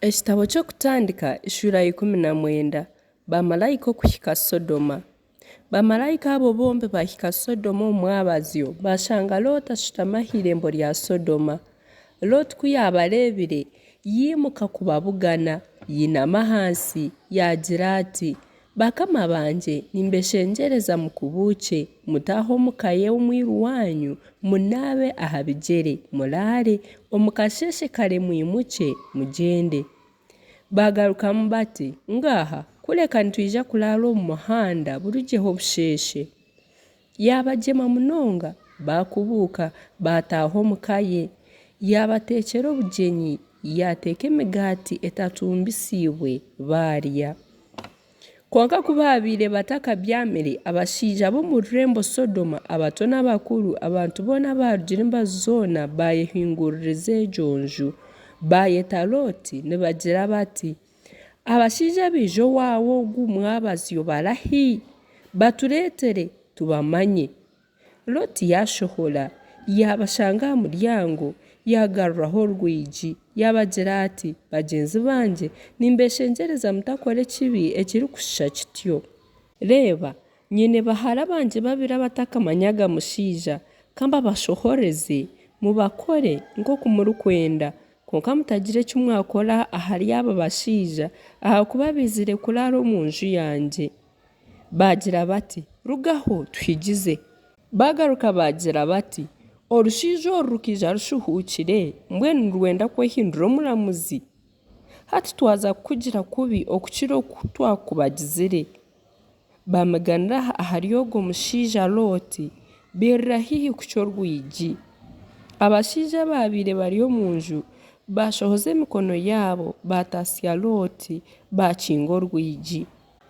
Ekitabo ky'Okutandika eshuura ya 19 Baamaraika okuhika Sodoma. Baamaraika abo bombi baahika Sodoma omu mwabazyo, baashanga Looti ashutami aha irembo rya Sodoma. Looti ku yaabareebire, yaimuka kubabugana, yainama ahansi, yaagira ati, Bakama bangye, nimbeshengyereza mukubuukye, mutaahe omu ka y'omwiru waanyu, munaabe aha bigyere, muraare, omu kasheeshe kare mwimukye, mugyende. Baagarukamu bati, Ngaaha, kureka nitwija kuraara omu muhanda burugyeho obusheeshe. Yaabagyema munonga, baakubuuka, baataaha omu ka ye. Yaabateekyera obugyenyi, yaateeka emigaati etatumbisiibwe, baarya. Kwonka ku baabaire batakabyamire, abashaija b'omu rurembo Sodoma, abato n'abakuru, abantu boona abaarugire embaju zoona baayehinguririza egyo nju. Baayeta Looti nibagira bati, Abashaija abaija owaawe ogu mwabazyo barahi? Batureetere tubamanye. Looti yaashohora, yaabashanga aha muryango, yaagaruraho orwigi, yaabagira ati, Bagyenzi bangye, nimbeeshengyereza mutakora ekibi ekirikushusha kityo. Reeba, nyine bahara bangye babiri abatakamanyaga mushaija, ka mbabashohoreze, mubakore nk'oku murikwenda. Kwonka mutagira eki mwakora ahari aba bashaija, ahakuba baizire kuraara omu nju yangye. Baagira bati, Rugaho, tuhigize. Baagaruka baagira bati, Orushaija oru rukaija rushuhuukire, mbwenu nirwenda kwehindura omuramuzi? Hati twaza kukugira kubi okukira oku twakubagizire. Baamiganira ahari ogwo mushaija Looti, bairira haihi kucwa orwigi. Abashaija abaabaire bari omu nju baashohoza emikono yaabo, baataasya Looti, baakinga orwigi.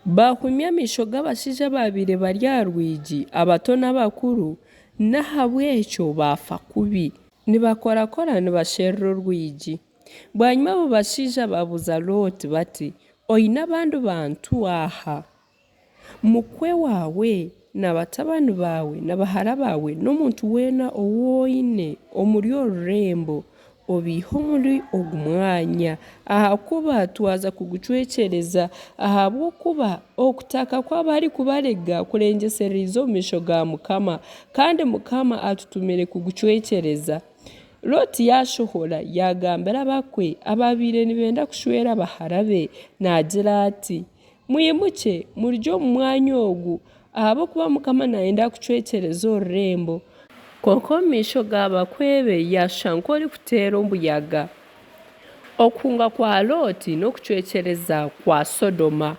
Baahumya amaisho g'abashaija abaabaire bari aha rwigi, abato n'abakuru, n'ahabw'ekyo baafa kubi. Nibakorakora nibasherura orwigi. Bwanyima abo bashaija baabuuza Looti bati, Oine abandi bantu aha? Mukwe waawe na batabani baawe na bahara baawe n'omuntu weena ou oine omuri oru rurembo, obaihe omuri ogu mwanya, ahakuba twaza kugucwekyereza, ahabw'okuba okutaka kw'abarikubarega kurengyesereize omu maisho ga Mukama, kandi Mukama atutumire kugucwekyereza. Looti yaashohora, yaagambira abakwe abaabaire nibenda kushwera bahara be, naagira ati, Mwimukye, murugye omu mwanya ogu, ahabw'okuba Mukama naayenda kucwekyereza orurembo. Kwonka omu maisho ga bakwe be yaashusha nk'orikuteera omuyaga. Okuhunga kwa Looti n'okucwekyereza kwa Sodoma.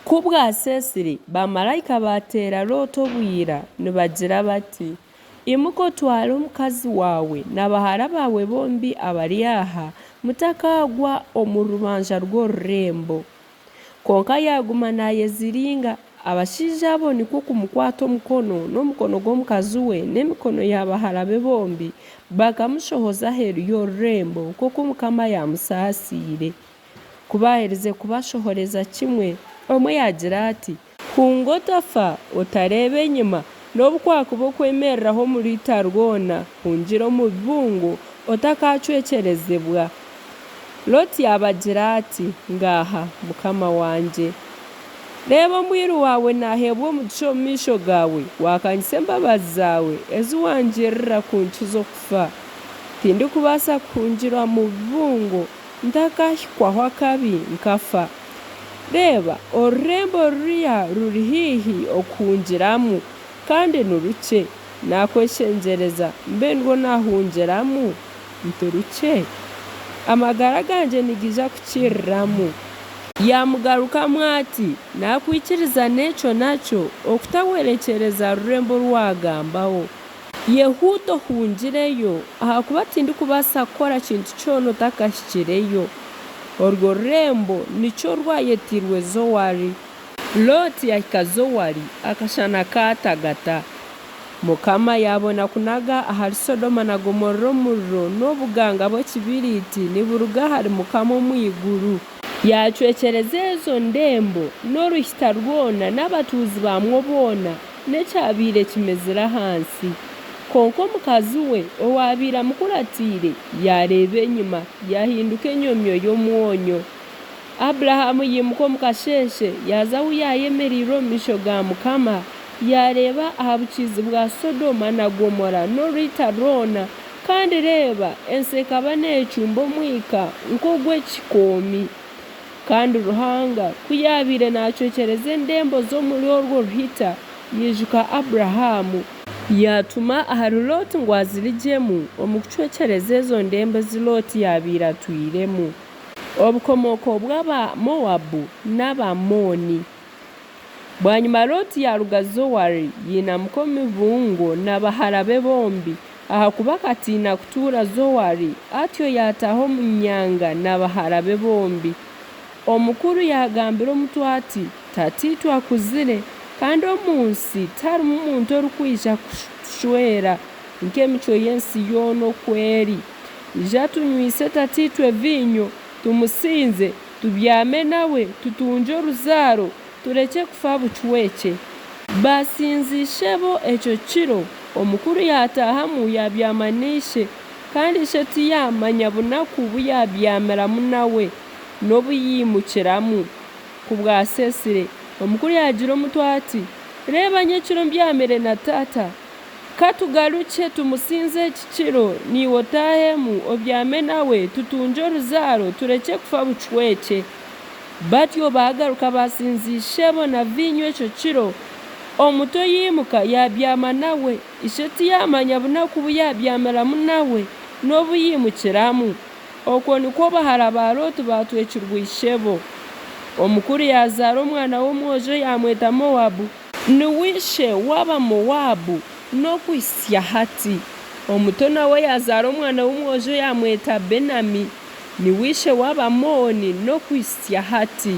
Ku bwaseesire, baamaraika baateera Looti obwira nibagira bati, Imuka otware omukazi waawe na bahara baawe bombi abari aha, mutakaagwa omu rubanja rw'orurembo. Kwonka yaaguma naayeziringa, abashaija abo nikwo kumukwata omukono n'omukono gw'omukazi we n'emikono ya bahara be bombi, bakamushohoza aheeru y'orurembo, nk'oku Mukama yaamusaasiire. Ku baaherize kubashohoreza kimwe, omwe yaagira ati, Hunga otafa, otareeba enyima, n'obu kwakuba okwemereraho omu ruhita rwona, hungira omu bibungo, otakaacwekyerezibwa. Looti yaabagira ati, Ngaaha, mukama wangye. Reeba omwiru waawe naaheebwa omugisha omu maisho gaawe, waakanyisa embabazi zaawe ezi wangirira kunkiza okufa. Tindikubaasa kuhungira mu bibungo ntakahikwaho akabi nkafa. Reeba, orurembo ruriya ruri haihi okuhungiramu, kandi ni rukye. Naakweshengyereza, mbe nirwo naahungiramu, nturukye? Amagara gangye nigaija kukiriramu. Yaamugarukamu ati, Naakwikiriza n'ekyo nakyo, okutahwerekyereza rurembo oru waagambaho. Yehuuta ohungireyo, ahakuba tindikubaasa kukora kintu kyona otakahikireyo. Orwo rurembo nikyo rwayeteirwe Zoari. Looti yahika Zoari, akashana kaatagata. Mukama yaabona kunaga ahari Sodoma na Gomora omuriro n'obuganga bw'ekibiriiti niburuga ahari Mukama omu iguru. Yaacwekyereza ezo ndembo n'oruhita rwona n'abatuuzi baamwo boona, n'ekyabaire kimezire ahansi. Kwonka omukazi we owaabaire amukuratiire yaareeba enyima, yaahinduka enyomyo y'omwonyo. Aburahamu yaimuka omu kasheeshe, yaaza ahu yaayemereire omu maisho ga Mukama, yaareeba aha bukiizi bwa Sodoma na Gomora n'oruhita rwona, kandi reeba, ensi ekaba neecumba omwika nk'ogw'ekikoomi. Kandi Ruhanga ku yaabaire naacwekyereza endembo z'omuri orwo ruhita, yaijuka Aburahamu. Yaatuma ahari Looti ngu azirugyemu omu kucwekyereza ezo ndembo ezi Looti yaabaire atwiremu. Obukomooko bw'Abamoabu n'Abaamoni. Bwanyima Looti yaaruga Zoari, yainamuka omu mibungo na bahara be bombi, ahakuba akatiina kutuura Zoari, atyo yaataaha omu nyanga na bahara be bombi. Omukuru yaagambira omuto ati, Tataitwe akuzire, kandi omu nsi tiharimu muntu orikwija kutushwera, nk'emicwe y'ensi yoona oku eri. Ija tunyweise tataitwe viinyo, tumusinze, tubyame nawe, tutungye oruzaaro, turekye kufa bucwekye. Baasinza ishebo ekyo kiro, omukuru yaataahamu yaabyama na ishe, kandi ishe tiyaamanya bunaku bu yaabyamiramu nawe, n'obu yaimukiramu. Ku bwaseesire, omukuru yaagira omuto ati, Reeba nyekiro mbyamire na tata. Ka tugarukye tumusinze eki kiro, naiwe otaahemu, obyame nawe, tutungye oruzaaro, turekye kufa bucwekye. Batyo baagaruka baasinza ishebo na viinyo ekyo kiro. Omuto yaimuka yaabyama nawe, ishe tiyaamanya bunaku bu yaabyamiramu nawe, n'obu yaimukiramu. Okwo nikwo bahara ba Looti baatwekirwe ishebo. Omukuru yaazaara omwana w'omwojo yaamweta Moabu. Niwe ishe w'Abamoabu n'okuhitsya hati. Omuto nawe yaazaara omwana w'omwojo yaamweta Benami. Niwe ishe w'Abaamoni n'okuhitsya hati.